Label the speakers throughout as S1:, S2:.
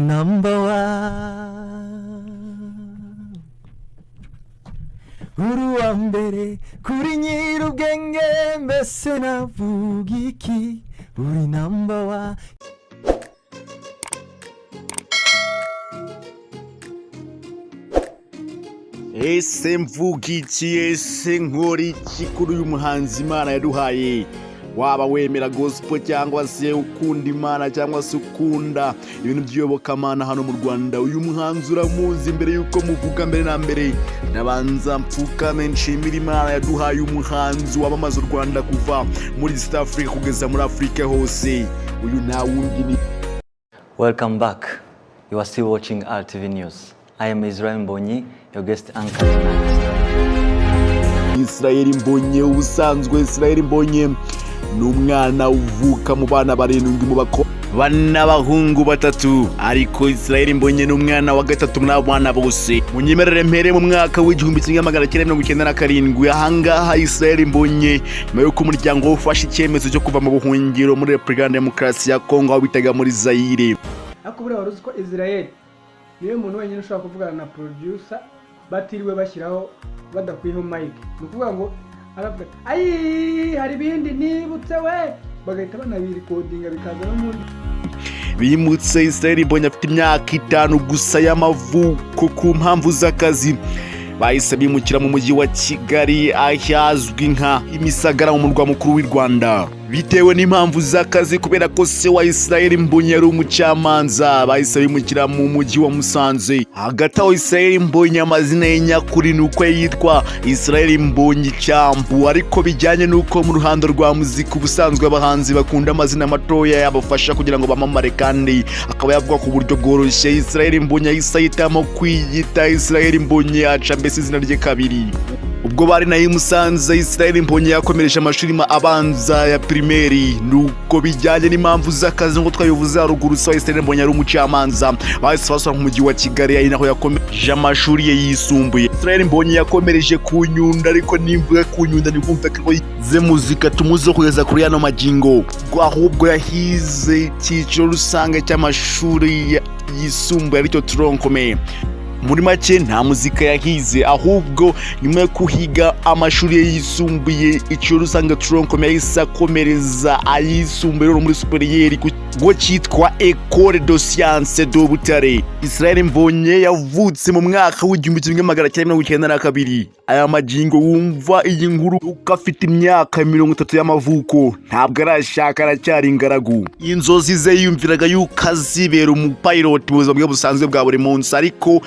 S1: Number one, uri uwa mbere kuri nyir'ubwenge. Mbese navuga iki? Uri number one.
S2: Ese mvuga iki? Ese nkora iki kuri uyu muhanzi Imana yaduhaye? Waba wemera gospel cyangwa se ukunda Imana cyangwa se ukunda ibintu by'iyobokamana hano mu Rwanda, uyu muhanzi uramuzi. Mbere y'uko muvuga, mbere na mbere ndabanza mpfukame nshimira Imana yaduhaye umuhanzi wamamaza u Rwanda kuva muri East Africa kugeza muri Afurika hose. Uyu nta wundi ni
S3: Welcome back. You are still watching RTV News. I am Israel Mbonyi, your guest anchor tonight.
S2: Israel Mbonye. Ubusanzwe Israel Mbonye ni umwana uvuka mu bana barindwi, mu bako bane, abahungu batatu, ariko Israel Mbonye ni umwana wa gatatu muri abo bana bose. Munyemerere mpere mu mwaka w'1997. Ahangaha Israel Mbonye, nyuma y'uko umuryango we ufashe icyemezo cyo kuva mu buhungiro muri Repubulika ya Demokarasi ya Kongo, aho bitaga muri Zayire.
S4: Ariko buriya wari uzi ko Israel niwe muntu wenyine ushobora kuvugana na producer batiriwe bashyiraho, badakuyeho mic? Ni ukuvuga ngo aravuga ati: "Ayi, hari ibindi nibutse we," bagahita banabirecordinga bikaza no muri
S2: Bimutse Israel Mbonyi afite imyaka 5 gusa y'amavuko. Ku mpamvu z'akazi bahise bimukira mu mujyi wa Kigali, ahazwi nka Imisagara, mu murwa mukuru w'u Rwanda. Bitewe n'impamvu z'akazi, kubera ko se wa Israel Mbonyi yari umucamanza, bahise bimukira mu mujyi wa Musanze. Hagati aho, Israel Mbonyi amazina ye nyakuri ni uko yitwa Israel Mbonyi Cyambu, ariko bijyanye n'uko mu ruhando rwa muzika ubusanzwe abahanzi bakunda amazina matoya yabafasha kugira ngo bamamare kandi akaba yavuga ku buryo bworoshye, Israel Mbonyi yahise ahitamo kwiyita Israel Mbonyi, aca mbese izina rye kabiri. Ubwo bari nayo i Musanze, Israel Mbonyi yakomereje amashuri abanza ya primaire. Nuko bijyanye n'impamvu z'akazi, nk'uko twabivuze haruguru, se wa Israel Mbonyi yari umucamanza, bahise basura mu mujyi wa Kigali, ari naho yakomeje amashuri ye yisumbuye. Israel Mbonyi yakomereje ku Nyundo, ariko nimvuga ku Nyundo ntiwumve ko yize muzika tumuzi kugeza kuri yano magingo, ahubwo yahize icyiciro rusange cy'amashuri yisumbuye, aricyo tronc commun. Muri make nta muzika yahize, ahubwo nyuma yo kuhiga amashuri ye yisumbuye, icyiciro rusange tronc commun, yahise akomereza ayisumbuye rero muri supérieur ku kigo cyitwa Ecole de Science de Butare. Israel Mbonye yavutse mu mwaka w'1992. Aya magingo wumva iyi nkuru uko afite imyaka 30 y'amavuko, ntabwo arashaka, aracyari ingaragu. Inzozi ze yumviraga yuko azibera umupilot mu buzima bwe busanzwe bwa buri munsi, ariko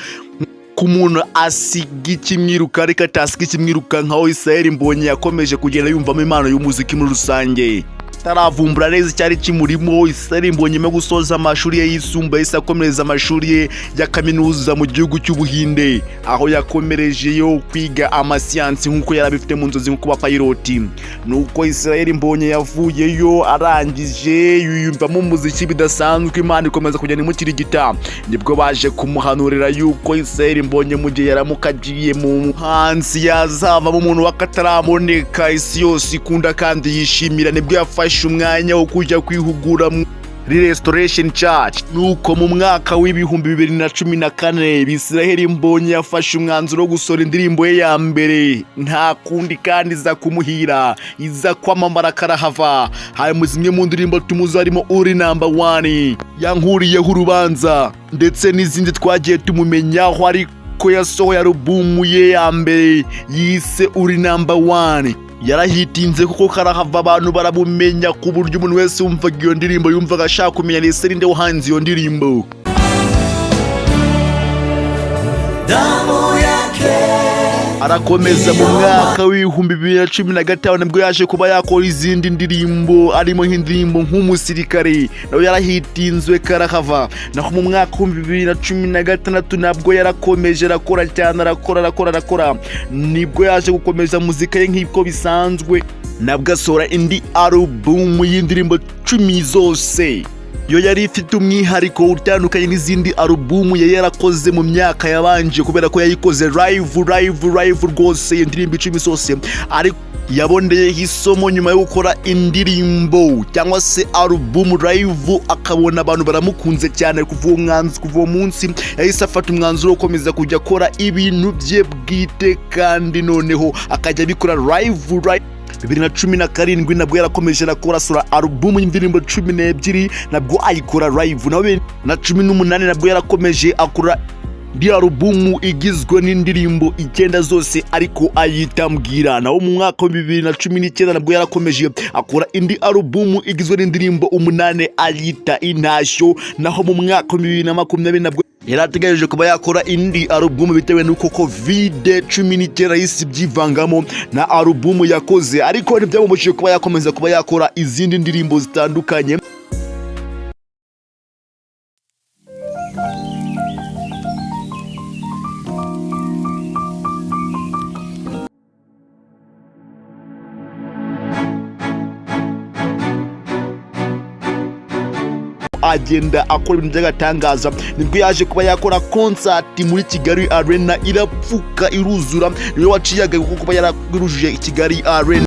S2: ku muntu asiga ikimwiruka ariko atasiga ikimwiruka nkaho Israel Mbonyi yakomeje kugenda yumvamo impano y'umuziki muri rusange, ataravumbura neza icyari kimurimo. Israel Mbonyi nyuma yo gusoza amashuri ye yisumbuye yahise akomereza amashuri ye ya kaminuza mu gihugu cy'Ubuhinde, aho yakomereje yo kwiga amasiyansi nk'uko yari abifite mu nzozi nko kuba pilot. Nuko Israel Mbonyi yavuyeyo arangije yiyumvamo umuziki bidasanzwe, Imana ikomeza kugenda imukirigita. Nibwo baje kumuhanurira yuko Israel Mbonyi mu gihe yaramuka agiye mu muhanzi yazavamo umuntu w'akataraboneka isi yose ikunda kandi yishimira. Nibwo yafashe umwanya wo kujya kwihugura muri Restoration Church. Nuko mu mwaka w'2014 Israel Mbonyi yafashe umwanzuro wo gusohora indirimbo ye ya mbere, nta kundi kandi iza kumuhira, iza kwamamara karahava. Harimo zimwe mu ndirimbo tumuzi, harimo Uri Number One, Yankuriyeho Urubanza, ndetse n'izindi twagiye tumumenyaho. Ariko yasohoye alubumu ye ya mbere yise Uri Number One, yarahitinze kuko karahava, abantu barabumenya ku buryo umuntu wese wumvaga iyo ndirimbo yumvaga ashaka kumenya ese ninde wahanze iyo ndirimbo.
S1: Damu yake.
S2: Arakomeza, mu mwaka w'2015 nibwo yaje kuba yakora izindi ndirimbo, arimo nk'indirimbo nk'Umusirikare, nawe yarahitinzwe karahava. Naho mu mwaka w'2016 nabwo yarakomeje arakora cyane, arakora, arakora, arakora. Nibwo yaje gukomeza muzika ye nk'uko bisanzwe, nabwo asohora indi alubumu y'indirimbo 10 zose. Yo yari ifite umwihariko utandukanye n'izindi alubumu yari yarakoze mu myaka yabanje, kubera ko yayikoze live, live, live rwose, iyo ndirimbo 10 zose. Ariko yaboneyeho isomo nyuma yo gukora indirimbo cyangwa se alubumu live, akabona abantu baramukunze cyane. Kuva uwo munsi yahise afata umwanzuro wo gukomeza kujya akora ibintu bye bwite, kandi noneho akajya abikora live, live. 2017 nabwo yarakomeje arakora, sura alubumu y'indirimbo 12, nabwo ayikora live. Nawe 2018 nabwo yarakomeje akora indi alubumu igizwe n'indirimbo 9 zose, ariko ayita Mbwira. Naho mu mwaka wa 2019 nabwo yarakomeje akora indi alubumu igizwe n'indirimbo 8, ayita Intashyo. Naho mu mwaka wa 2020 nabwo yari ategereje kuba yakora indi alubumu, bitewe n'uko COVID-19 yahise ibyivangamo na alubumu yakoze, ariko ntibyamubujije kuba yakomeza kuba yakora izindi ndirimbo zitandukanye. Agenda akora ibintu by'agatangaza. Nibwo yaje kuba yakora concert muri Kigali Arena, irapfuka iruzura. Niwe waciye agahigo kuko kuba yararujuje Kigali Arena.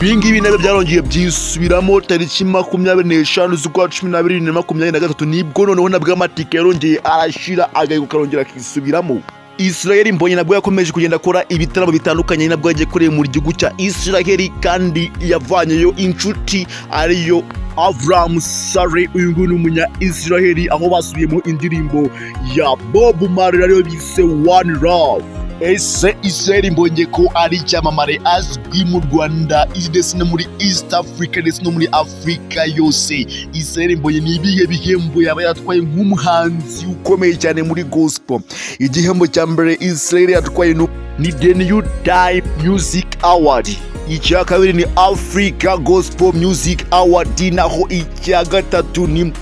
S2: Ibi ngibi nabyo byarongeye byisubiramo tariki 25 z'ukwa 12 2023, nibwo noneho nabwo amatike yarongeye arashira, agahigo karongera akisubiramo. Israel Mbonyi nabwo yakomeje kugenda akora ibitaramo bitandukanye, nabwo yagiye kureba mu gihugu cya Israel, kandi yavanyeyo inshuti ariyo Avram Sare. Uyu nguyu ni umunya Israel, aho basubiyemo indirimbo ya Bob Marley ariyo bise One Love. Ese Israel Mbonyi ko ari icyamamare azwi mu Rwanda ndetse no muri East Africa ndetse no muri Africa yose, Israel Mbonyi ni ibihe bihembo yaba yatwaye nk'umuhanzi ukomeye cyane muri gospel? Igihembo cya mbere Israel yatwaye ni The New Time Music Award, icya kabiri ni Africa Gospel Music Award, naho icya gatatu ni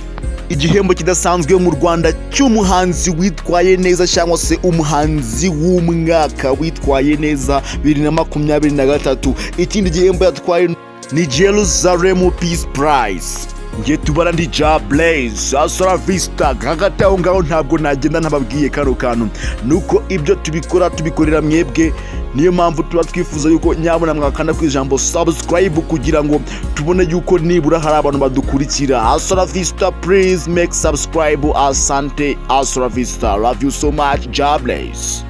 S2: igihembo kidasanzwe mu Rwanda cy'umuhanzi witwaye neza cyangwa se umuhanzi w'umwaka witwaye neza 2023. Ikindi gihembo yatwaye ni Jerusalem Peace Prize. Nge tubara ndi Ja Blaze, Asora Vista. Hagati aho ngaho ntabwo nagenda ntababwiye kano kantu, nuko ibyo tubikora tubikorera mwebwe. Niyo mpamvu tuba twifuza yuko nyabuna mwakanda ku ijambo subscribe, kugira ngo tubone yuko nibura hari abantu badukurikira. Asora Vista, please make subscribe. Asante. Asora Vista, love you so much. Ja Blaze.